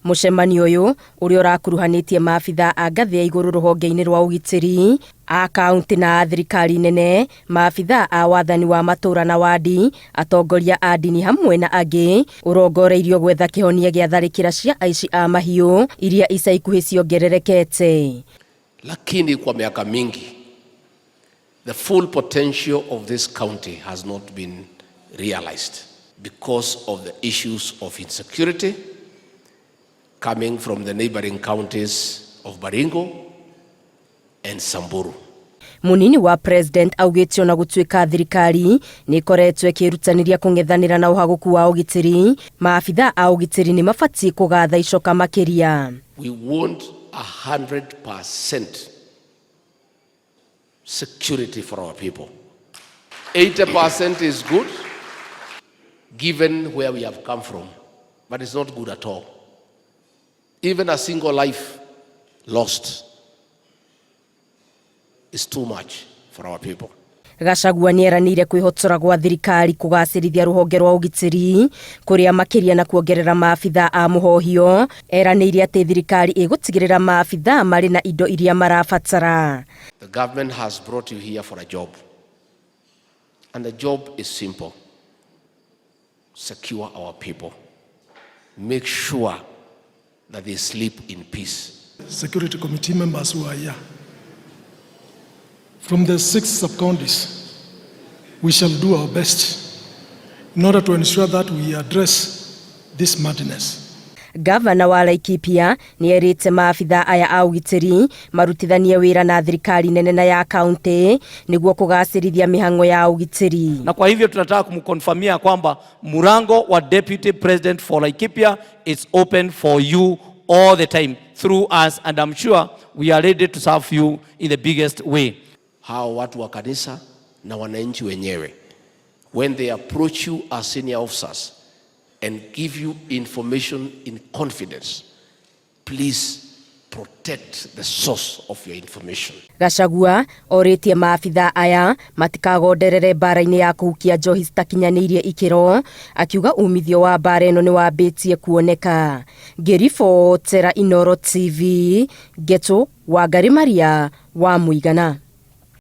Mũcemanio ũyũ ũrĩa ũrakuruhanĩtie maabithaa a ngathĩ ya igũrũ rũhonge-inĩ rwa ũgitĩri, a kaunti na a thirikari nene, maabithaa a wathani wa matũũra na wadi, atongoria a ndini hamwe na angĩ, ũrongoreirio gwetha kĩhonia gĩa tharĩkĩra cia aici a mahiũ iria ica ikuhĩ ciongererekete. Lakini kwa miaka mingi the full potential of this county has not been realized because of the issues of insecurity coming from the neighboring counties of Baringo and Samburu. Munini wa president augĩte ona gũtuĩka thirikari nĩ ĩkoretwo ĩkĩrutanĩria kũng'ethanĩra na ũhagũku wa ũgitĩri, maabithaa a ũgitĩri nĩ mabatiĩ kũgatha icoka makĩria. We want 100% security for our people. 80% is good given where we have come from, but it's not good at all. Even a single life lost is too much for our people. Gachagua nĩ eranĩire kwĩhotora gwa thirikari kũgacĩrithia rũhonge rwa ũgitĩri kũrĩa makĩria na kuongerera maabithaa a mũhohio. Eranĩire atĩ thirikari ĩgũtigĩrĩra maabithaa marĩ na indo iria marabatara. The government has brought you here for a job. And the job is simple. Secure our people. Make sure that they sleep in peace. Security committee members who are here. From the six sub-counties, we shall do our best in order to ensure that we address this madness. Gavana wa Laikipia nĩ erĩte maabithaa aya a ũgitĩri marutithanie wĩra na thirikari nene na ya kaunti nĩguo kũgacĩrithia mĩhang'o ya ũgitĩri. Na kwa hivyo tunataka kumconfirmia kwamba mlango wa Deputy President for Laikipia is open for you all the time through us, and I'm sure we are ready to serve you in the biggest way. Hao watu wa kanisa na wananchi wenyewe, when they approach you as senior officers and give you information in confidence, please protect the source of your information. Gachagua orĩtie maabithaa aya matikagonderere mbara-inĩ ya kũhukia njohi citakinyanĩirie ikĩro, akiuga umithio wa mbara ĩno nĩ wambĩtie kuoneka. Ngĩribotera Inooro TV, Ngeto Wangari Maria wa Mũigana.